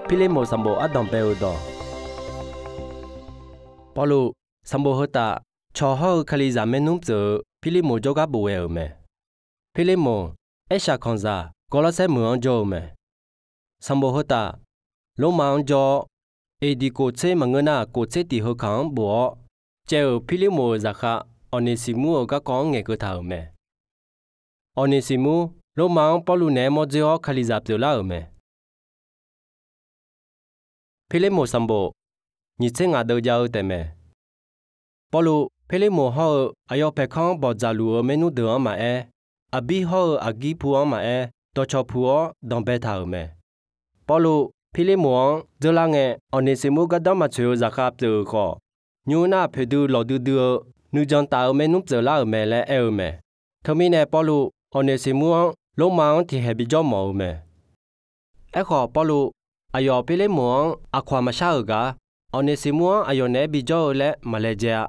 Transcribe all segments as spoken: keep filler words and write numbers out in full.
Pirlermoq sanqbof ardanq bae-eu dawq. Pawrluv, sanqbof heu taf, cawq hawr-eu Kalizaq maernmr pyeuf-eu Pirlermoq jawrgar bof ghae-euq mae. Pirlermoq, Aershaq kanqzaq Gawrlawrsaer meuq-anr jawr-eu mae. Sanqbof heu taf, Lormav-anr jawr-awr, Eqdiq kof tser maqngeur nar, kof tser tiq heu kaq-anr bof-awr, caev-euq Pirlermoq-euq zaqkhav Awqneqsiqmur-euq garkawv-anr ngaeqkeuv taq-euq mae. Awqneqsiqmur, Lormav-anr Pawrluv naeq-aer mawr dzoer-awr Kalizaq pyeuflar-euq mae. Pirlermoq sanqbof, nyiq tser ngaq deuv jav-eu taef mae. Pawrluv, Pirlermoq hawr-eu aqyawf paeqkanr-anr bawqdzaq luf-eu maernmr deuq-anr maqaer, Aqbir hawr-eu Aqgirpu-anr maqaer, dawqcawq puq-awr danqbae taq-euq mae. Pawrluv, Pirlermoq-anr dzeurlar ngae, Awqneqsiqmur gardanr maqtsoeq-eu zaqkhav pyeuf-euq khawf, nymr nar poeqdui lawqdui dui-eu nuijan taf-eu maernmr pyeuflar-euq mae laer aer-eu mae. Teumirnae Pawrluv, Awqneqsiqmur-anr Lormav-anr tiqkhaeq bijawr mawf-eu mae. Aerkhawf Pawrluv, aqyawf Pirlermoq-anr aqkawq-aq maqshar-euq gar, Awqneqsiqmur-anr aqyawf naeq-aer bijawr-eu laer maqlaejae-a.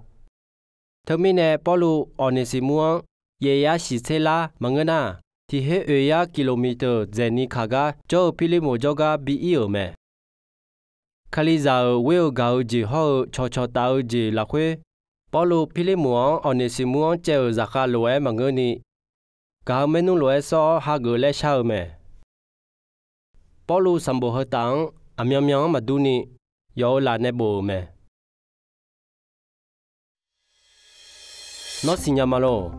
Teumirnae Pawrluv, Awqneqsiqmur-anr yaef yar shiq tser lar maqngeur nar, tiq her oeq yar kilometer dzaeqni kaq gar jawr-eu Pirlermoq jawrgar bi ir-euq mae. Kalizaq-euq ghoer-eu gaq-eu jeq hawr-eu cawqcawq taf-eu jeq lafkhoer, Pawrluv Pirlermoq-anr Awqneqsiqmur-anr caev-euq zaqkhav lof-aer maqngeurni, gaq-eu maernmr lof-aer sawr-awr hageuf laer shar-eu mae. Pawrluv sanqbof heu taf-anr aqmyanmyan-anr maqdurni, yawf-eu laf nae bof-euq mae. Nawr siqnya ma lor.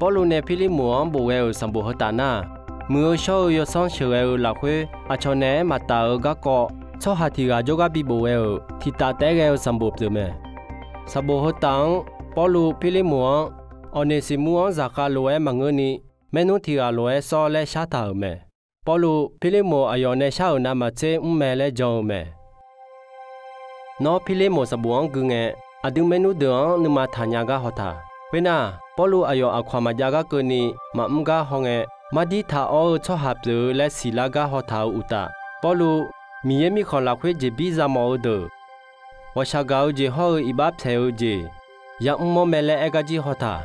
Pawrluv nae Pirlermoq-anr bof ghae-euq sanqbof heu taf nar, muiq-eu shawr-eu yawsanr sheuqghae-eu lafkhoer aqcawq naeq-aer maqtaf-eu garkawv, tsawrhaq tiq ghaq jawrgar bibof ghae-euq tiq taf taef-aer ghae-eu sanqbof pyeuf mae. Sanqbof heu taf-anr, Pawrluv Pirlermoq-anr Awqneqsiqmur-anr zaqkhav lof-aer maqngeurni, maernmr tiq ghaq lof-aer sawr laer shar taq-euq mae. Pawrluv, Pirlermoq aqyawf nae shar-euq navmaqtser mr mae laer jan-eu mae. Nawr Pirlermoq sanqbof-anr gui ngae, aqdui maernmr deuq-anr nuima taqnya gar haw taq. Khoernar, Pawrluv aqyawf aqkawq maqjav gar keuvni maqmr gar hawngae, mardir taq awr-eu tsawrhaq pyeuf-eu laer siqlar gar haw taq-euq uqtaf, Pawrluv, Miqyaer mirkhanq lafkhoer jeqbir zamawf-eu deuq, ghawqshaq gaq-eu jeq hawr-eu iqbax pyaeq-eu jeq, yamr mawr mae laer aer gar jir haw taq.